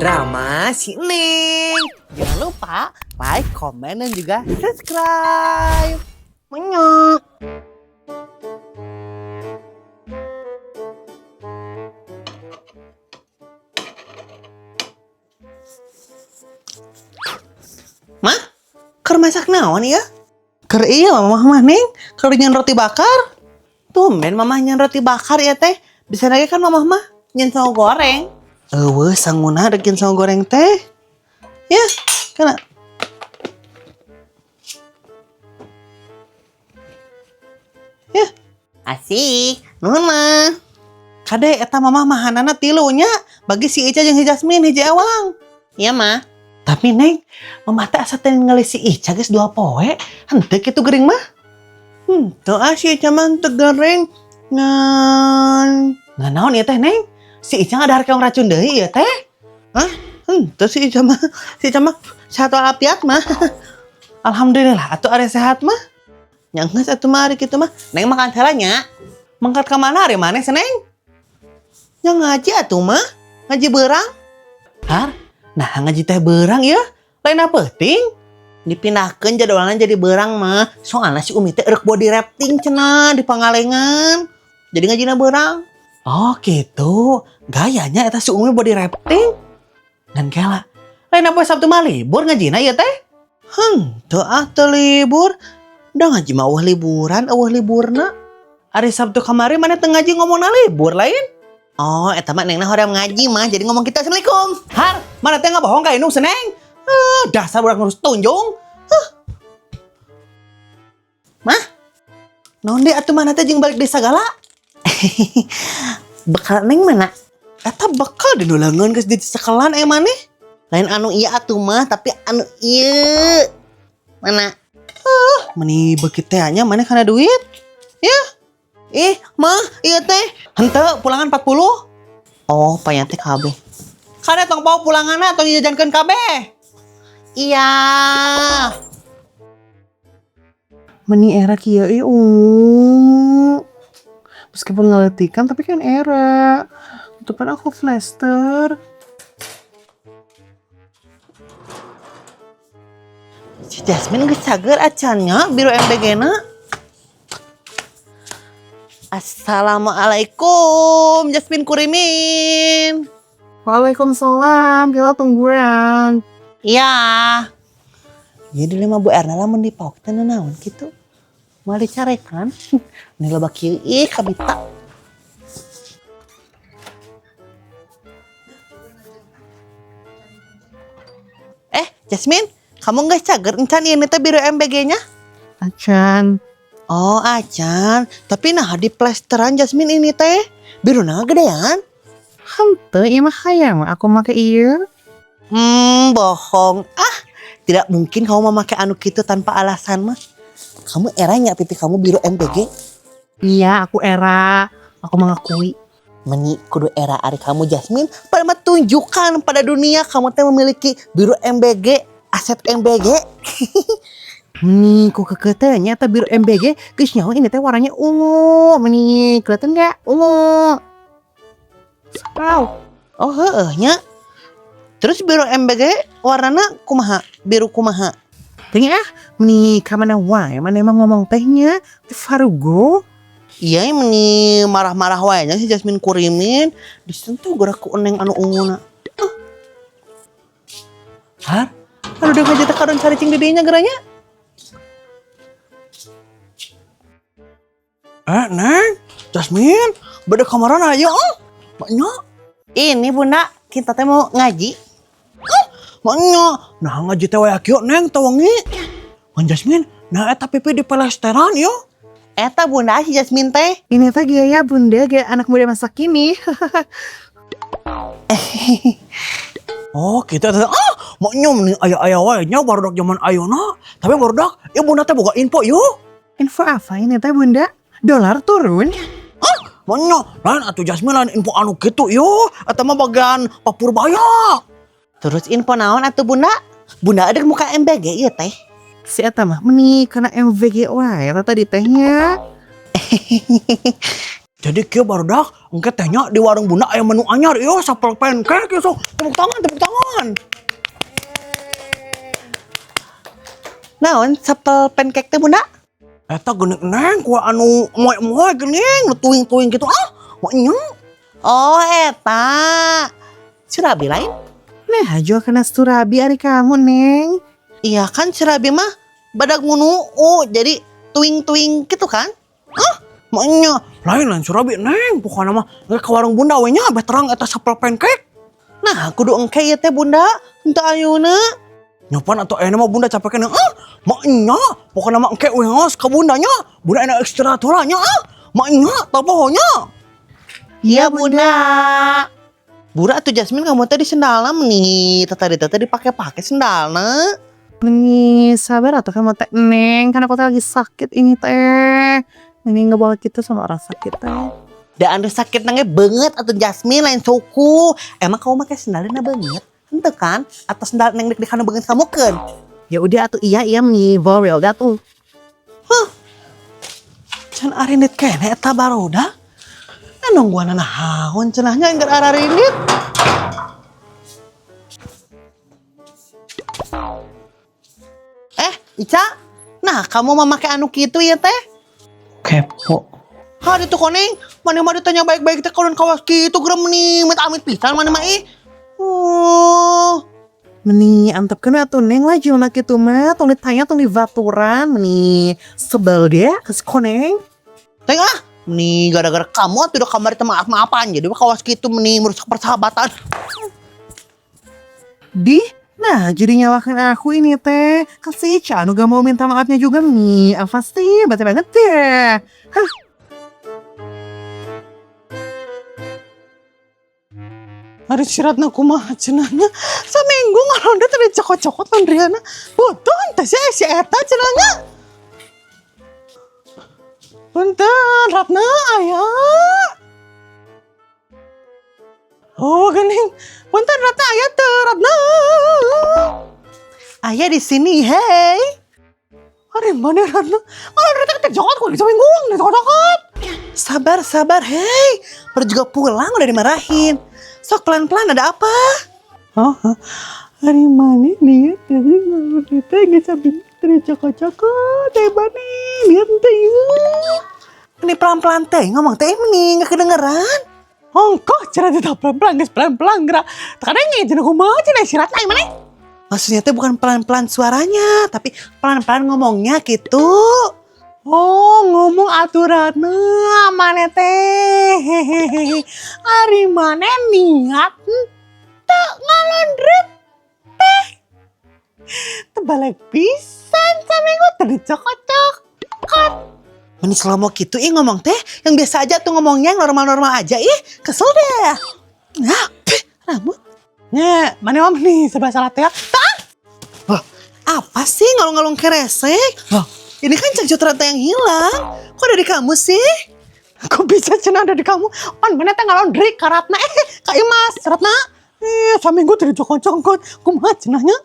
Drama si Neng. Jangan lupa like, komen, dan juga subscribe. Menyok. Mah, keur masak naon ya? Keur iya mamah mah, Neng, keur nyieun roti bakar. Tumben mamah nyieun roti bakar ya teh. Bisa lagi kan mamah mah nyieun sangu goreng. Euweuh sanguna rek nyieun sangu goreng teh. Ya, kana. Ya, asik. Nuhun mah. Kade eta mamah mahanana tilu nya, bagi si Ica jeung si Jasmine hiji ewang. Iya mah. Tapi Neng, mamah teh asa teh ningali si Ica geus 2 poe, henteu kitu gering mah. Teu ah si Ica mah henteu gering. Ngan. Ngan naon ieu teh, Neng? Si Ica ngadahar keong racun deui ieu teh? Hah? Henteu si Ica mah. Si Ica mah sehat walafiat mah. Alhamdulillah atuh are sehat mah. Nya geus atuh mah ari kitu mah. Neng makan heula nya. Mangkat ka mana ari maneh Neng? Nya ngaji atuh mah. Ngaji beurang. Har? Nah ngaji teh beurang ya. Lain apa ting? Dipindahkeun jadwalna jadi beurang mah. Soalna si Umi teh erek body rafting cenah di Pangalengan. Jadi ngajina beurang. Oh gitu. Gayanya eta si Umi body rafting. Ngan kela. Lain apa Sabtu mah libur ngajina ieu teh? Henteu ah teu libur. Da ngaji mah eueuh liburan, eueuh liburna. Ari Sabtu kamari mana teu ngaji ngomongna libur lain? Oh, eta mah nengna hoream ngaji mah, jadi ngomong kita assalamualaikum. Har, mana teh ngabohong ka indung seneng? Dasar budak ngurus tunjung. Huh. Mah, naon deui atuh mana teh jeung balik desa segala? Bekal neng mana? Eta bekal di nulangan geus di sekelan aya maneh. Lain anu ieu atuh mah, tapi anu ieu. Mana? Meni beuki teh nya maneh kana duit? Ya. Ih, mah, ieu teh. Henteu pulangan 40. Oh, panya teh kabeh. Kana tong bawa pulanganna tong dijajankeun kabeh. Iya. Meni era kieu ieu ungu. Meskipun ngaletikan tapi kan era. Tutupan aku plester. Si Jasmine geus cager acan nya biru MBG na. Assalamualaikum Jasmine Kurimin. Waalaikumsalam, kita tungguan. Iya. Jadi lima Bu Erna lamun dipaok teh naon kitu. Moal dicarekan. Ini loba kieu ih kabita. Jasmine, kamu nggak cager encan ini teh biru M B G-nya? Acan. Oh, acan. Tapi nah di plesteran Jasmine ini teh biru nah gedean. Henteu, ieu mah hayang aku make ieu. Bohong. Ah, tidak mungkin kamu memakai anu kitu tanpa alasan mah. Kamu eranya pipi kamu biru MBG? Iya, aku era. Aku mengakui. Meni kudu era ari kamu Jasmine. Pada mah tunjukkan pada dunia kamu teh memiliki biru MBG, aset MBG. Meni ku keketenya teh biru MBG, geus nyaho ini teh warnanya ungu. Meni kelihatan nggak? Ungu. Wow. Oh heeh nya. Terus biru MBG warnana kumaha? Biru kumaha? Tanya ah, meni ka mana wae, mana emang ngomong tehnya? Teh Farugo. Iya, meni marah-marah wae nya si Jasmine Kurimin. Disentuh gerak ku eneng anu unguna. Huh. Har? Aduh, udah ngaji teh kadon cari cing didinya geranya. Neng, Jasmine, beda kamaran aja, oh. Maknya. Ini Bunda, kita teh mau ngaji. Maknya. Nah, ngaji teh waya kieu, Neng, teh wengi. Ngan Jasmine, nah eta pipi di pelesteran yo. Eta Bunda si Jasmine teh. Ini teh gaya Bunda, gaya anak muda masa kini. Oh, gitu eta teh. Ah, maknya mending aya-aya wae nya barudak zaman ayeuna. Tapi barudak, ieu Bunda teh boga info yo. Info apa ini teh Bunda? Dolar turun? Ah, maknya lain atuh Jasmine lain info anu kitu yo. Eta mah bagian Papurbaya. Terus info naon atuh Bunda? Bunda ada muka MBG ieu teh. Si eta mah meni kena MBG wae eta tadi tehnya. Jadi kieu barudak Engke teh nya di warung Bunda aya menu anyar ieu sapel pancake ieu sok. Tepuk tangan, tepuk tangan. Naon sapel pancake teh, Bunda? Eta geuning Neng, kue anu moe-moe geuning, nu tuing-tuing gitu ah. Maknya. Oh, eta. Surabi lain? Nah, jual kena surabi ari kamu, Neng. Iya kan surabi mah badag munu jadi tuing-tuing gitu kan? Ah, maknya lain lain surabi Neng, pokoknya mah engke ke warung Bunda we nya beh terang eta sapel pancake. Nah, kudu engke ieu teh, Bunda, henteu ayeuna. Nyopan atau enak mah Bunda capek keneh ah, maknya pokoknya mah engke we ngos ka Bunda nya. Bunda enak istirahat heula nya ah. Maknya teu poho nya. Iya, Bunda. Bura tuh Jasmine kamu tadi sendalna nih, tadi tadi dipakai-pakai sendalna. Nih, sabar atuh kamu teh, Neng. Kan aku teh lagi sakit ini teh. Ini nggak boleh gitu sama orang sakit teh. Da anu sakit nange banget atau Jasmine lain suku. Emang kamu pakai sendalna banget? Henteu kan? Atau sendal neng dek kanu banget kamu kan? Ya udah atuh iya iya nih, for real dah tuh. Can arindit keneh eta barudak. Nungguan naon cenahnya enggar ararindit. Eh, Ica, nah kamu mau make anu kitu ya teh? Kepo. Hari tuh koneng, mana mah ditanya baik-baik teh kalau kawas kitu gerem nih, amit amit pisan mana mah ih. Oh, Meni antepkeun atuh Neng lah jelema kitu mah, tong ditanya tong dibaturan, meni sebel dia ke si koneng. Teng ah, nih gara-gara kamu atuh udah kamar teh maaf-maafan jadi kawas kitu meni merusak persahabatan. Di, nah jadi nyalakan aku ini teh. Kasih Ica anu gak mau minta maafnya juga nih. Apa sih, bete banget deh. Hah, Ari siratna kumaha cenahnya. Saminggu ngaronda teh dicokot-cokot laundryana. Butuh teh si si eta cenahnya. Punten, Ratna aya. Oh, gening. Punten Ratna aya teu, Ratna. Aya di sini, hei. Ari mana Ratna? Ngaronda teh dicokot ku saminggu dicokot-cokot. Sabar, sabar, hei. Baru juga pulang udah dimarahin. Sok pelan-pelan ada apa? Oh, hari mana nih tadi kita nggak sampai tercokot-cokot, hebat nih, lihat teh yuk. Ini pelan-pelan teh ngomong teh ini nggak kedengeran. Ongkoh cara tidak pelan-pelan, guys pelan-pelan gerak. Terkadang nih, kumaha cenah istirahat lain mana? Maksudnya teh bukan pelan-pelan suaranya, tapi pelan-pelan ngomongnya gitu. Oh, ngomong aturan mana teh. Ari mana niat teu ngalondret teh. Terbalik pisan saminggu teu dicokot-cokot. Meni slow gitu ih ngomong teh, yang biasa aja tuh ngomongnya yang normal-normal aja ih, kesel deh. Nah, pih, rambut. Nya, mana mah nih serba salah teh. Tah! Loh, apa sih ngalung-ngalung keresek? Loh, ini kan cangcut rantai yang hilang. Kok ada di kamu sih? Kok bisa cenah ada di kamu? Pan mana teh ngalondri ka Ratna ka Imas, Ratna. Eh, saminggu teu dicokot-cokot. Kumaha cenahnya?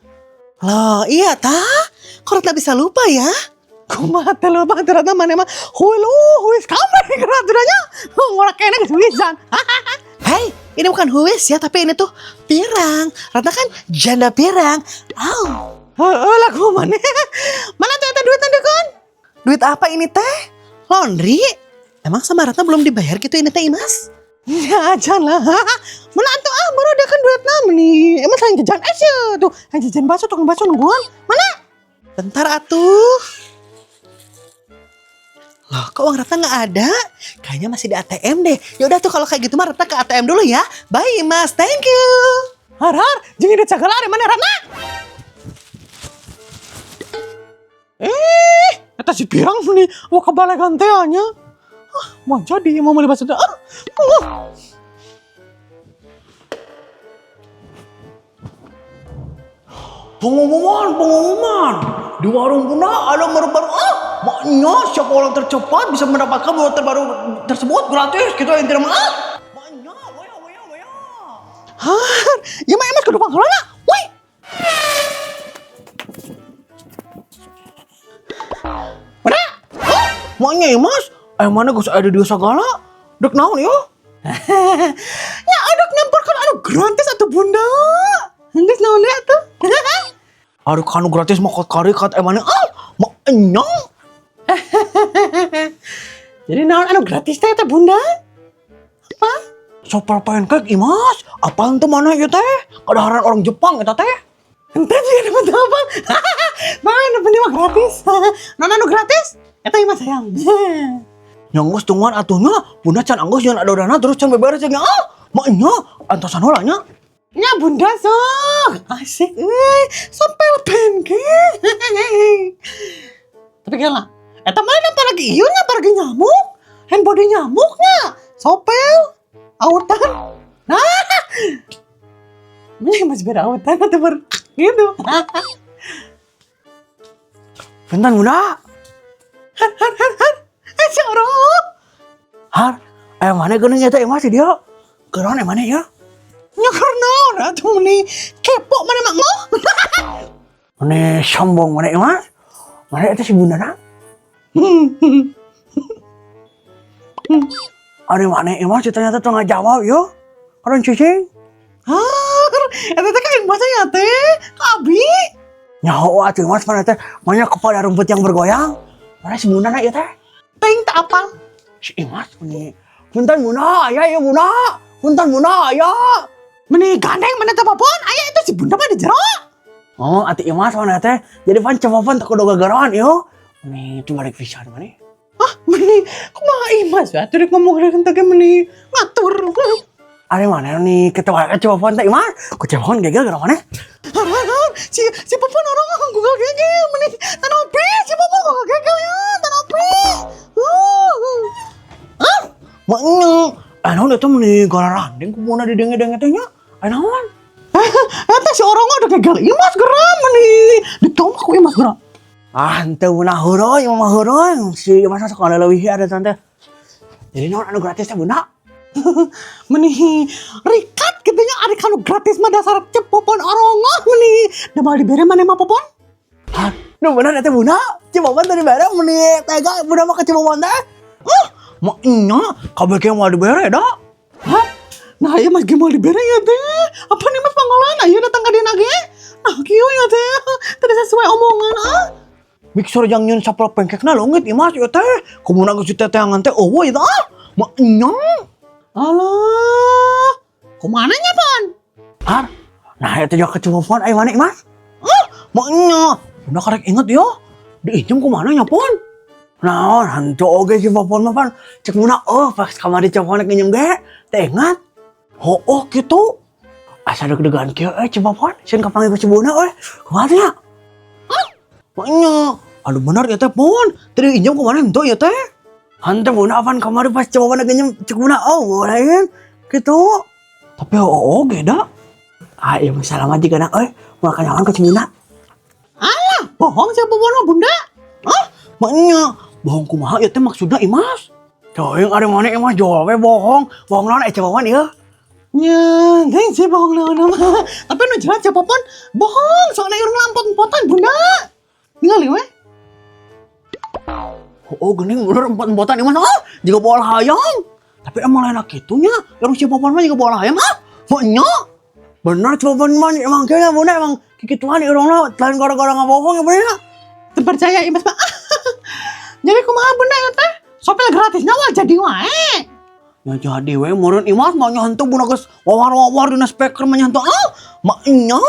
Loh, iya tah. Kok Ratna bisa lupa ya? Kumaha teh lupa teh Ratna mana mah hulu huis kamar Ratnanya. Ngorak kene geus huisan. Hei, ini bukan huis ya, tapi ini tuh pirang. Ratna kan janda pirang. Au. Heeh lah mana? Mana tuh eta duit tadi kon? Duit apa ini teh? Laundry? Emang sama Ratna belum dibayar gitu ini teh Imas? Ya aja lah. Mana tuh ah baru ada kan duit nama nih. Emang saya jajan es ya tuh. Yang jajan bakso tukang bakso nungguan. Mana? Bentar atuh. Loh, kok uang Ratna nggak ada? Kayaknya masih di ATM deh. Ya udah tuh kalau kayak gitu mah Ratna ke ATM dulu ya. Bye Mas, thank you. Har har, jangan dicagala ari mana Ratna? Eh, eta si pirang nih, wah kebalekan teh nya. Ah, mau jadi mau beli bakso ah. Pengumuman, pengumuman. Di warung Bunda ada menu baru. Ah, maknya siapa orang tercepat bisa mendapatkan menu terbaru tersebut gratis gitu yang tidak ah. Maknya, waya waya waya. Har, ya mah emas kudu pangkalana. Woi. Mana? Oh, maknya ya mas? Eh mana geus ada di segala? Dek naon ya? Ya aduh nemporkeun anu gratis atuh, Bunda. Geus naon deui atuh? Aduh, kanu gratis mah kot karikat emangnya ah maenya. Jadi naon anu gratis teh teh, Bunda? Apa? Sopel pancake, Imas. Apaan tuh mana ieu teh? Kadaharan orang Jepang eta teh. Ente juga dapat apa? Mana penting mah gratis. Naon anu gratis? Eta ieu mah sayang. Yang geus tungguan atuh nya, Bunda can anggeus nyeun adonanna terus can beberes nya ah. Maenya antosan heula nya. Nya Bunda sok. Asik euy, sampai pancake. Tapi kela, eta mah apa lagi ieu nya lagi nyamuk? Hand body nyamuknya. Sopel, autan. Nah, ini masih beda autan atau ber gitu. Bentar, Bunda. Har har har har. Eh, corok. Har, eh mana geuning eta Imas di dia? Keron mana ya? Nya karena atuh nih kepo mana mak ngoh. Mana sombong mana Imas? Mana eta si Bunda na? Ada mana Imas ternyata tuh nggak jawab yo. Orang cicing. Har, eta teh kain bahasa ya teh. Ka abi. Nyaho atuh Imas mana teh banyak kepada rumput yang bergoyang. Mana si Bunda na ieu teh? Ting tak apa. Si Imas nih. Punten Bunda, aya ya Bunda. Punten Bunda, aya. Meni gandeng mana teh papon? Aya itu si Bunda mah di jero. Oh, ati Imas mana teh? Jadi pan coba tak kudu gagaran yo. Nih, itu balik pisan mana? Ah, meni kumaha Imas ya? Atuh rek ngomong rek teh meni ngatur. Ada mana nih ketawa coba teh Imas? Ku coba gegel gara mana? Har har har, si si Popon orang Google gegel meni tanopi si Popon Google gegel ya, tanopi. Ah, maknya. Naon eta meni gararandeng ku Bunda didenge-denge teh nya? Naon? Eta si orang udah gegel Imas geram meni. Ditomak ku Imas geram. Ah, henteu Bunda heureuy, mah heureuy. Si Imas sok leuwih ada tante. Jadi naon anu gratis teh, Bunda? Meni rikat katanya ada kalau gratis mah dasar cepopon orongoh meni. Da mal dibere mana mah Popon? Hah? Nu bener eta Bunda? Cibobon tadi bare meni tega Bunda mah ke Cibobon teh. Ah, maknya kabeh ge moal dibere da. Hah? Nah, iya mas gimana dibere ya teh? Apa nih mas panggolan? Ayo datang ke dia lagi. Nah, kieu ya teh. Tidak sesuai omongan ah. Mixer yang nyeun sapel pancake na leungit Imas ieu teh. Kumaha geus diteteangan teh eueuh ieu teh ah. Maknya. Alah. Kumaha nya pan? Har. Nah, eta juga ke Cibobon aya mana Imas? Ah, maknya. Bunda karek inget ya. Diinjem kumaha nya pon? Naon, hantu oge si Popon mah pan. Cek Bunda oh pas kamari Cibobon rek nginjem ge, teh ingat. Oh, oh gitu. Asa deg-degan kieu euy Cibobon, sieun kapanggih ku si Bunda euy. Kumaha nya? Hah? Maknya. Aduh bener ya teh pon. Tadi injem kumaha henteu ya teh? Henteu Bunda apaan kamari pas Cibobon rek nginjem cek Bunda oh lain gitu. Tapi oh oge da. Ah iya masalah mah jiga euy. Moal kanyahoan ku si Bunda. Alah, bohong siapa Popon mah Bunda? Hah? Maknya bohong kumaha ieu teh maksudna Imas? Teuing ari mana Imas jawab we bohong. Bohong naon eh Cibobon ieu? Nya, geng sih bohong naon mah. Tapi nu jelas siapa Popon bohong soalnya urang lampot-empotan Bunda. Ningali we. Oh, geuning bener empot-empotan Imas ah, jiga bola hayam. Tapi emang lain kitu nya, urang si Popon mah jiga bola hayam ah. Maknya bener Cibobon mah emang kayaknya Bunda emang kikituan urangna lain gara-gara ngabohong ya Bunda. Teu percaya Imas mah. Jadi kumaha Bunda ya teh? Sopel gratis nyawa jadi wae. Ya jadi we meureun Imas mah nya henteu Bunda geus wawar-wawar dina speaker mah nya henteu ah. Maknya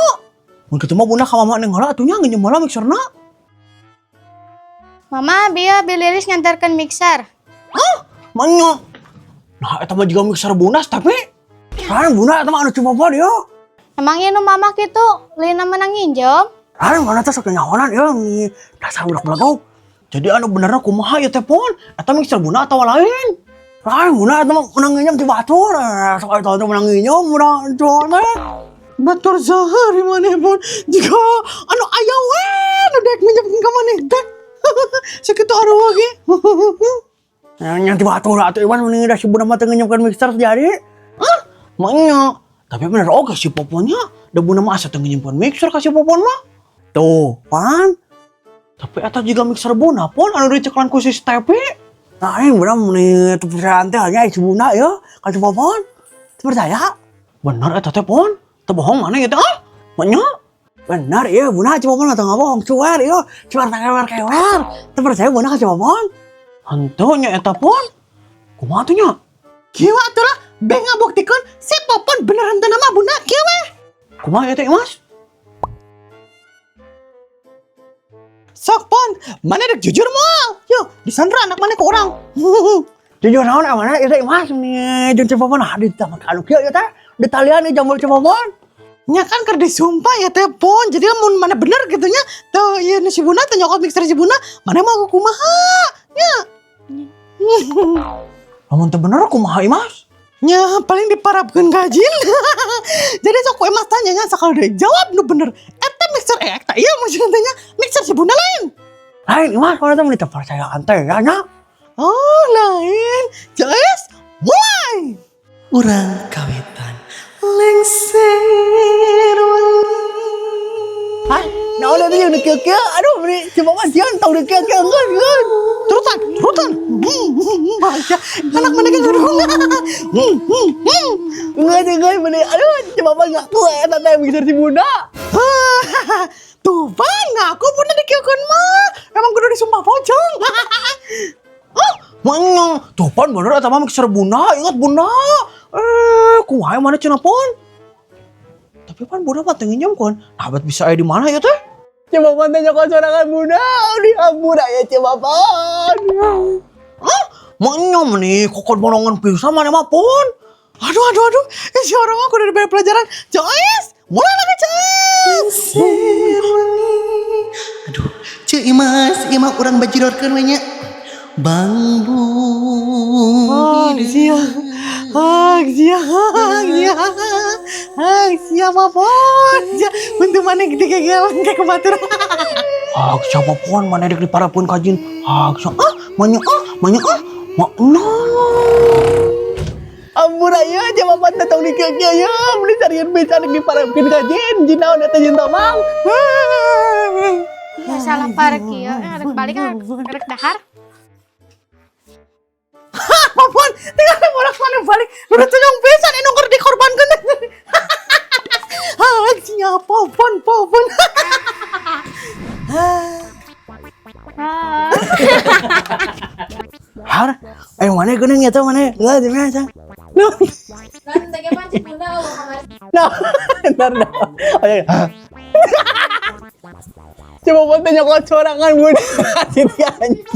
mun kitu mah Bunda ka mama neng heula atuh nya nginjem heula mixerna. Mama, bieu Bi Lilis ngantarkeun mixer. Maknya. Nah, eta mah juga mixer Bunda tapi kan Bunda eta mah anu Cibobon ya. Emang ieu nu mama kitu, lina menang nginjem? Lain mana teh sok nyahonan ya nih dasar budak belagau. Jadi anu benerna kumaha ya teh pon? Eta mixer Bunda atau lain? Lain Bunda eta mah menang nginjem ti batur. Sok eta teh menang nginjem Bunda teh. Batur sahari maneh pun jika anu aya we nu dek minjem ka maneh teh. Sakitu arwah ge. Yang ti batur atuh Iwan mending da si Bunda mah teu nginjemkeun mixer jadi. Hah? Maknya. Tapi bener oge si Poponnya. Da Bunda mah asa teu nginjemkeun mixer ka si Popon mah. Tuh, pan. Tapi eta juga mixer Bunda pon anu diceklan ku si Stepi. Nah, ini bener nih percayaan teh hanya si Bunda ya, ka si Popon. Teu percaya? Bener eta teh Pon. Teu bohong mana gitu ah? Maknya? Bener iya Bunda si Popon atau nggak bohong, cuer iya, cuer kewer kewer. Teu percaya Bunda ka si Popon? Henteu nya eta Pon. Kumaha tuh nya? Kieu atuh lah, beh ngabuktikeun si Popon bener henteu nama Bunda kieu we. Kumaha eta Mas? Sok Pon, mana dek jujur moal? Yo, disandra anak mana ke orang. Jujur naon amanah eta Mas nih jeung si Popon ah di taman anu kieu ya teh. Di talian nih jambul si Popon. Nya kan keur disumpah ya teh Pon. Jadi lamun mana bener gitu nya, teu ieu nu si Bunda teu nyokot mixer si Bunda, mana mau kumaha? Nya. Lamun teu bener kumaha Imas? Nya paling diparabkeun ka jin. Jadi sok ku Emas tanya nya sakali deui jawab nu bener. Eta mixer eh eta ieu maksudna teh nya mixer si Bunda lain. Lain Imas kalau teh mun percayaan teh ya nya. Oh, lain. Jelas, mulai. Urang kawitan lengser wengi. Hah? Nah, udah tuh yang kieu-kieu. Aduh, beri si Popon sieun tong di kieu-kieu geus geus. Turutan, turutan. Baca. Anak mana kan kudu. Geus geus beri. Aduh, si Popon ngaku eta teh mixer si Bunda. Tuh, pan, ngaku Bunda dikieukeun mah. Emang kudu disumpah pocong. Oh, maknya. Tuh Pon bener eta mah mixer Bunda, ingat Bunda. Eh, kumaha mana cenah Pon? Tapi pan Bunda mah teu nginjemkeun. Nah, bet bisa aya di mana ya teh? Si Popon teh nyokot sorangan Bunda. Dihampura ya si Popon. Hah? Maknya meni kokot bolongan pisan mana mah Pon. Aduh, aduh, aduh. Eh, si orang aku udah diberi pelajaran. Joyce, mulai lagi Joyce. Lengser wengi. Aduh, Ceu Imas, ieu mah urang bajidorkeun we nya. Bangbu. Oh, sia. Ah, sia, sia. Ah, sia Popon. Sia, untuk mana gitu kayak kayak kebatur. Ah, siapa Pon mana dek diparapun ka jin. Ah, siapa? Ah, manya ah, manya ah. Makna. Ampura ya, jawaban teh tong dikieu-kieu ya. Beli carian beca dek diparapkeun ka jin. Jin naon eta jin tomang. Masalah parkir, eh, rek balik ah, rek dahar. Popon, tinggal bolak mana balik. Udah tunjang pisan ini keur dikorbankeun. Ah, sia Popon, Popon. Ah. Har, eh mana geuning eta mana? Lah di mana? Kan teh pan si Bunda eueuh kamari. Nah, ntar dah. Oh, iya. Coba buat nyokot sorangan Bunda. Siti anjing.